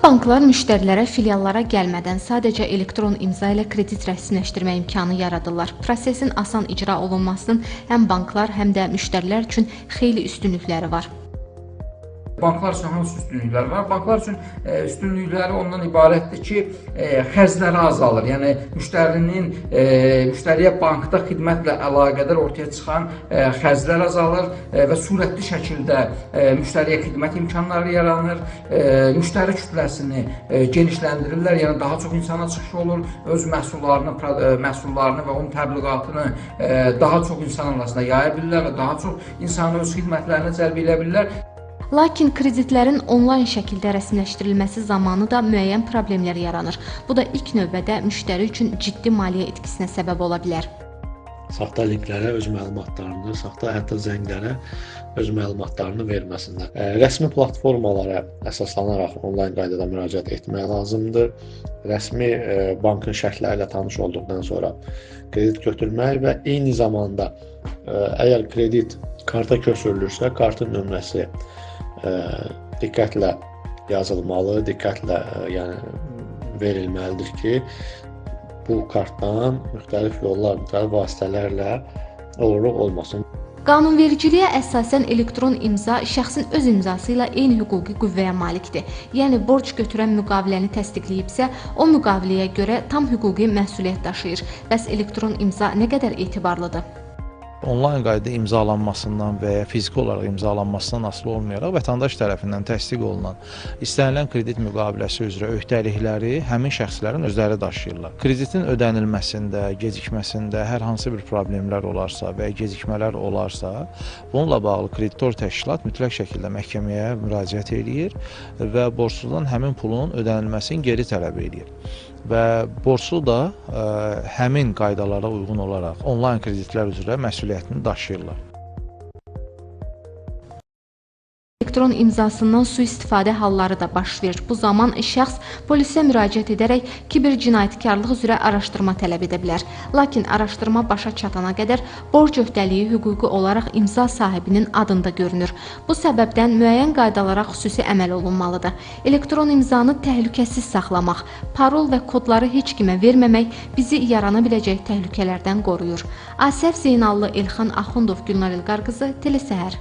banklar müştərilərə filiallara gəlmədən sadəcə elektron imza ilə kredit rəsmiləşdirmə imkanı yaradırlar. Prosesin asan icra olunmasının həm banklar, həm də müştərilər üçün xeyli üstünlükləri var. Banklar üçün hansı üstünlüklər var? Banklar üçün üstünlükləri ondan ibarətdir ki, xərcləri azalır. Yəni müştəriyə bankda xidmətlə əlaqədar ortaya çıxan xərclər azalır və sürətli şəkildə müştəriyə xidmət imkanları yaranır. Müştəri kütləsini genişləndirirlər, yəni daha çox insana çıxış olur, öz məhsullarını və onun təbliğatını daha çox insan arasında yaya bilirlər və daha çox insanı öz xidmətlərinə cəlb edə bilirlər. Lakin kreditlərin onlayn şəkildə rəsmiləşdirilməsi zamanı da müəyyən problemlər yaranır. Bu da ilk növbədə müştəri üçün ciddi maliyyə itkisinə səbəb ola bilər. Saxta linklərə öz məlumatlarını, saxta hətta zənglərə öz məlumatlarını verməsinlər. Rəsmi platformalara əsaslanaraq onlayn qaydada müraciət etmək lazımdır. Rəsmi bankın şərtləri ilə tanış olduqdan sonra kredit götürmək və eyni zamanda əgər kredit karta köçürülürsə, kartın nömrəsi diqqətlə yazılmalı, diqqətlə yəni verilməlidir ki, bu kartdan müxtəlif yollar, müxtəlif vasitələrlə oğurluq olmasın. Qanunvericiliyə əsasən elektron imza şəxsin öz imzası ilə eyni hüquqi qüvvəyə malikdir. Yəni borc götürən müqaviləni təsdiqləyibsə, o müqaviləyə görə tam hüquqi məsuliyyət daşıyır. Bəs elektron imza nə qədər etibarlıdır? Onlayn qaydada imzalanmasından və ya fiziki olaraq imzalanmasından asılı olmayaraq vətəndaş tərəfindən təsdiq olunan istənilən kredit müqaviləsi üzrə öhdəlikləri həmin şəxslərin özləri daşıyırlar. Kreditin ödənilməsində, gecikməsində hər hansı bir problemlər olarsa və ya gecikmələr olarsa, bununla bağlı kreditor təşkilat mütləq şəkildə məhkəməyə müraciət eləyir və borcludan həmin pulun ödənilməsini geri tələb eləyir. Və borclu da həmin qaydalara uyğun olaraq onlayn kreditlər üzrə məsuliyyətini daşıyırlar. Elektron imzasından sui-istifadə halları da baş verir. Bu zaman şəxs polisə müraciət edərək kiber cinayətkarlıq üzrə araşdırma tələb edə bilər. Lakin araşdırma başa çatana qədər borc öhdəliyi hüquqi olaraq imza sahibinin adında görünür. Bu səbəbdən müəyyən qaydalara xüsusi əməl olunmalıdır. Elektron imzanı təhlükəsiz saxlamaq, parol və kodları heç kimə verməmək bizi yarana biləcək təhlükələrdən qoruyur. Asəf Zeynallı, Elxan Axundov, Gülnar İlqar qızı, Telesəhər.